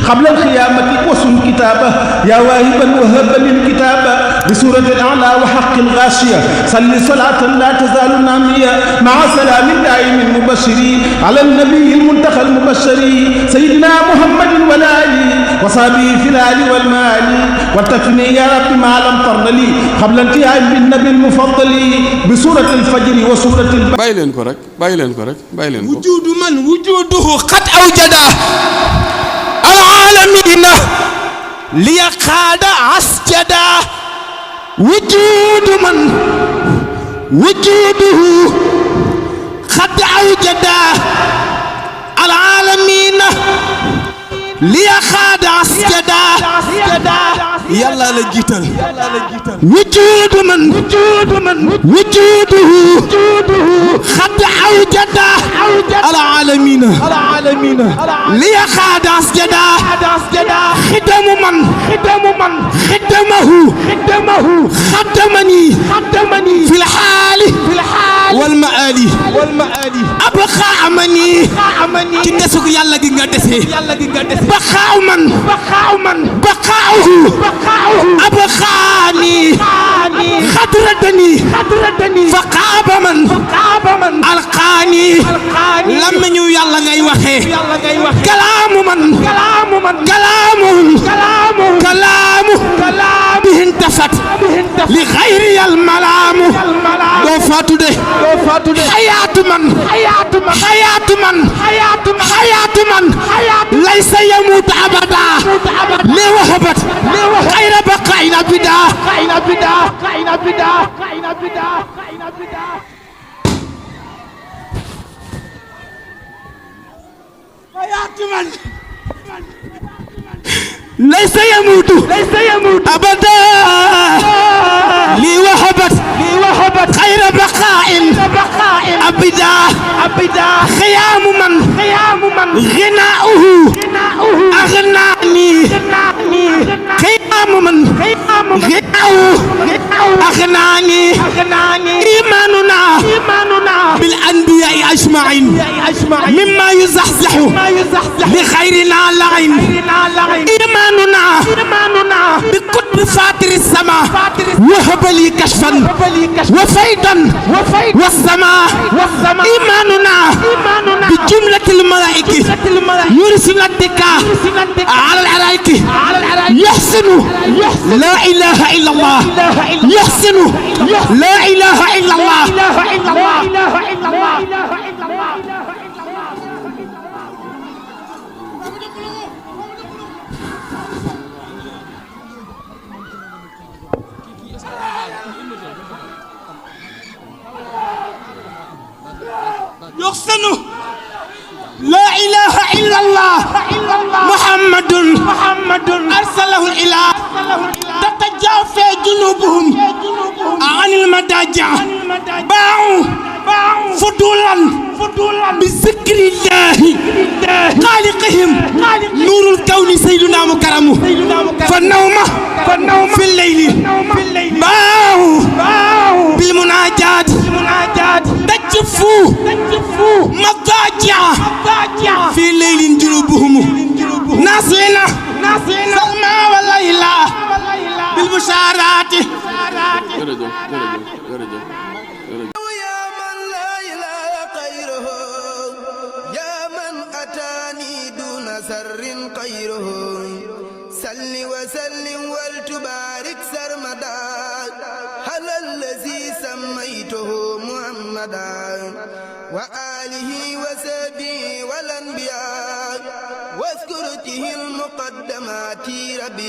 قبل الخيامة وسن كتابه يا واهبا وهب للكتابة بسورة الأعلى وحق الغاشية صل صلاة لا تزال نامية مع سلام دائم مبشري على النبي المنتخى المبشري سيدنا محمد والآل وصحبه في الآل والمال وارتفني يا رب ما لم ترض لي قبل انتهاء بالنبي المفضل بسورة الفجر وسورة bàyyi leen ko rek bàyyi leen ko rek bàyyi leen ko wujudu man wujuduhu qad awjada alalamina liyaqaada asjada wujudu man wujuduhu qad awjada alalamina liyaqaada asjada yàlla la jiital wujudu man wujuduhu qad awjada alalamina liyaqaada asjada xidamu man xidamahu xadamani fi lxaali walmaali abqa amani ci desug yàlla gi nga dese baqaaw man baqaawhu abqaani xadratani faqaaba man alqaani lammiñu yàlla ngay waxee kalaamu man kalaamu bihin tafat li xayri al malaamu doo faatu de xayaatu man laysa yamuutu abada li wahabat xayra baqaa'in abida xayaatu man ليس يموت أبدا لي وهبت خير بقاء أبدا خيام من غناؤه أغناني خيام من غناؤه أغناني إيماننا بالأنبياء أجمعين مما يزحزح لخيرنا لعين إيماننا بقطب فاتر السماء وهب لي كشفا وفيدا والسماء إيماننا بجملة الملائكة يرسل الدكاء على العلائك يحسن لا إله إلا الله يحسن لا إله إلا الله يحسن لا إله إلا الله محمد أرسله الإله تتجافى جنوبهم عن المضاجع باعوا فضولا بذكر الله خالقهم نور الكون سيدنا مكرم فالنوم في الليل باعوا بالمناجات تجفوا مضاجع في ليل جنوبهم ناصرنا سلمى والليلى بالبشارات يا من لا إله غيره يا من أتاني دون سر غيره سل وسلم ولتبارك سرمدا على الذي سميته محمدا وآله وصحبه والأنبياء واذكرته المقدمات ربي